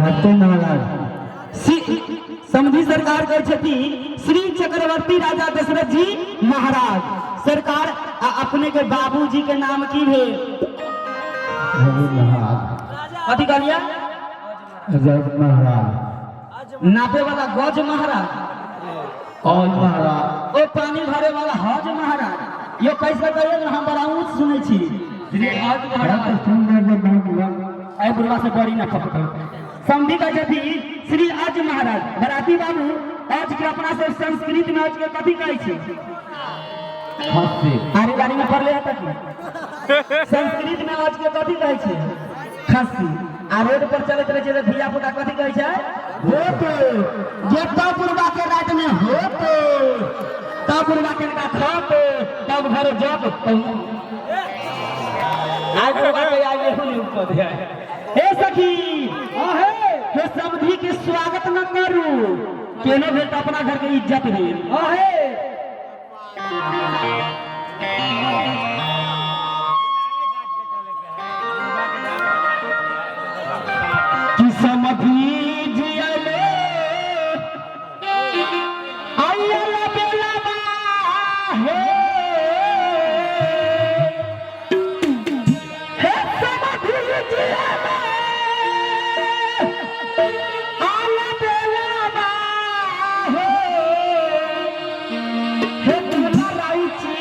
हत्ते महाराज। समधी सरकार कहै छथिन श्री चक्रवर्ती राजा दशरथ जी महाराज सरकार। आ अपने के बाबूजी के नाम की भेल? रवि महाराज। कथी कहलियै? रवि महाराज। नापे वाला गज महाराज? और महाराज। ओ पानी भरे वाला हज महाराज। यो कैसे कहियो ने, हम बड़ा ऊंच सुनै छी, श्री हज महाराज। सुंदर नाम। एहि बुढ़वा से बड़ी न पकड़ो। समधी कहै छथिन श्री अज महाराज। बराती बाबू, अज के अपना सब संस्कृत में अज के कथी कहै छै? खस्सी। आरी बारी में पढ़ले हत की? संस्कृत में अज के कथी कहै छै? खस्सी। आ रोड पर चलैत रहै छै तऽ धिया पुता कथी कहै छै? होते जतऽ बुढ़वा के रात में होते तब बुढ़वा के इनका खाते तब घर जब आइ बुढ़वा के आइ लेहु नहीं ऊपर है। हे सखी, आहे हे समधी के स्वागत न करू केनो भेल तऽ अपना घर के इज्जत भेल। आहे कि समधी जियले आइयल बेलबा हे, हे समधी जियले आइयल बेलबा हे, हे गुलाइची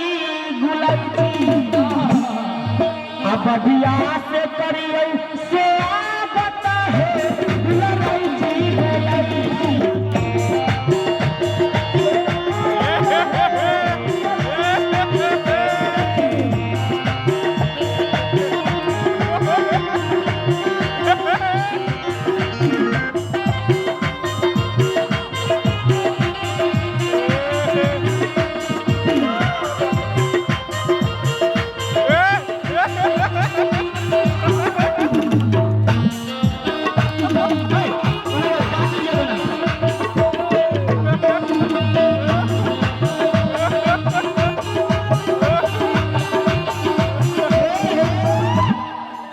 गुलाइची अब बढ़िया से करिए से आगत है गुलाइची गुलाइची।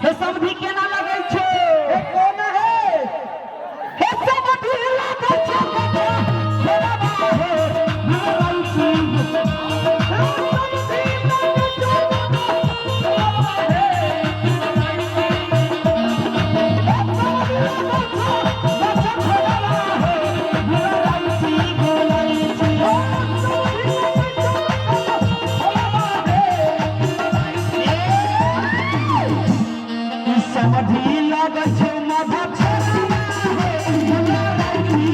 हे समधी केना लगै छै? हे कोना हे? हे समधी लगै छै कथा हे बाबा हे गुलाइ छी। हे समधी लगै छै कथा हे बाबा हे गुलाइ छी। हे समधी लगै छै कथा हे बाबा हे गुलाइ छी गुलाइ छी। हे समधी लगै छै कथा हे बाबा हे गुलाइ छी। समधी लगै छै मधु हे गुलाइ छी।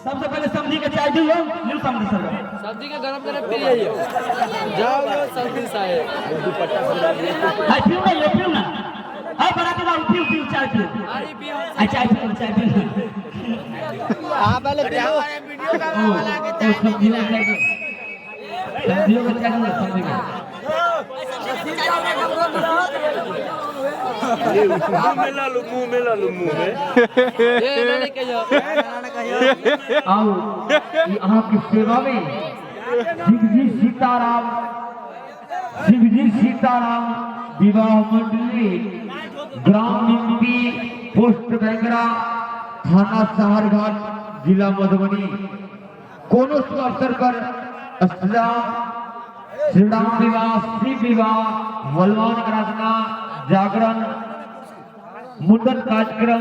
सबसे पहले समधी के चाय दियो, न्यू समधी सर। सब्जी के गरम गरम पी जाइए, जाओ यो सब्जी साहेब। हाय पिउ ना यो, पिउ ना। हाय बराती बाबू, पिउ पिउ, चाय पिउ। अरे पियो। हाय चाय पिउ, चाय पिउ। हाँ, पहले पियो। सब्जियों के, सब्जियों के चाय दो, सब्जी के। मुंह में ला लो, मुंह में ला लो, मुंह में। ये ना नहीं कहियो। आउ ई अहाँके सेवा में शिवजी सीताराम, शिवजी सीताराम विवाह मंडली, ग्राम निम्बी, पोस्ट बैंगरा, थाना साहरघाट, जिला मधुबनी। कोनो शुभ अवसर पर अष्टजाम, श्रीराम विवाह, शिव विवाह, हलवान आराधना, जागरण, मुंडन कार्यक्रम।